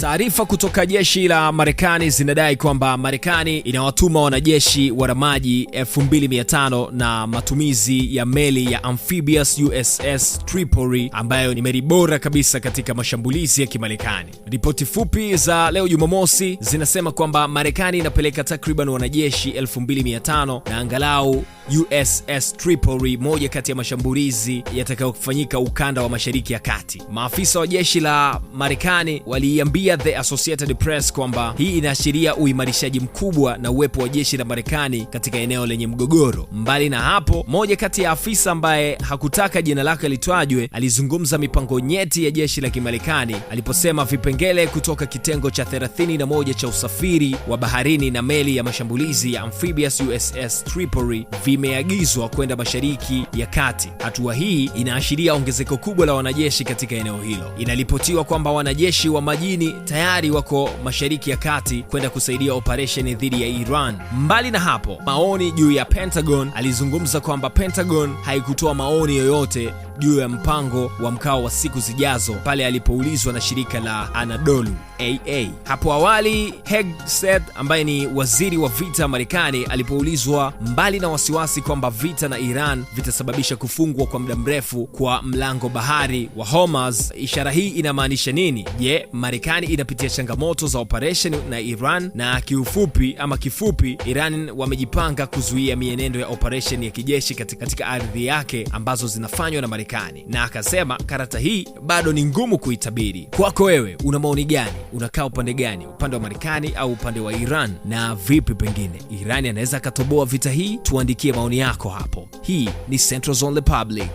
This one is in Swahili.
Taarifa kutoka jeshi la Marekani zinadai kwamba Marekani inawatuma wanajeshi wa maji 2500 na matumizi ya meli ya amphibious USS Tripoli ambayo ni meli bora kabisa katika mashambulizi ya Kimarekani. Ripoti fupi za leo Jumamosi zinasema kwamba Marekani inapeleka takriban wanajeshi 2500 na angalau USS Tripoli, moja kati ya mashambulizi yatakayofanyika ukanda wa Mashariki ya Kati. Maafisa wa jeshi la Marekani waliiambia The Associated Press kwamba hii inaashiria uimarishaji mkubwa na uwepo wa jeshi la Marekani katika eneo lenye mgogoro. Mbali na hapo, moja kati ya afisa ambaye hakutaka jina lake litajwe alizungumza mipango nyeti ya jeshi la Kimarekani aliposema vipengele kutoka kitengo cha 31 cha usafiri wa baharini na meli ya mashambulizi ya amphibious USS Tripoli vimeagizwa kwenda Mashariki ya Kati. Hatua hii inaashiria ongezeko kubwa la wanajeshi katika eneo hilo. Inaripotiwa kwamba wanajeshi wa majini tayari wako Mashariki ya Kati kwenda kusaidia operesheni dhidi ya Iran. Mbali na hapo, maoni juu ya Pentagon, alizungumza kwamba Pentagon haikutoa maoni yoyote juu ya mpango wa mkao wa siku zijazo pale alipoulizwa na shirika la Anadolu AA. Hapo awali, Hegseth ambaye ni waziri wa vita Marekani alipoulizwa mbali na wasiwasi kwamba vita na Iran vitasababisha kufungwa kwa muda mrefu kwa mlango bahari wa Hormuz, ishara hii inamaanisha nini? Je, Marekani inapitia changamoto za operation na Iran? Na kiufupi ama kifupi, Iran wamejipanga kuzuia mienendo ya operation ya kijeshi katika ardhi yake ambazo zinafanywa na Marekani, na akasema karata hii bado ni ngumu kuitabiri. Kwako wewe, una maoni gani? Unakaa upande gani, upande wa Marekani au upande wa Iran? Na vipi pengine Iran anaweza akatoboa vita hii? Tuandikie maoni yako hapo. Hii ni Central Zone Republic.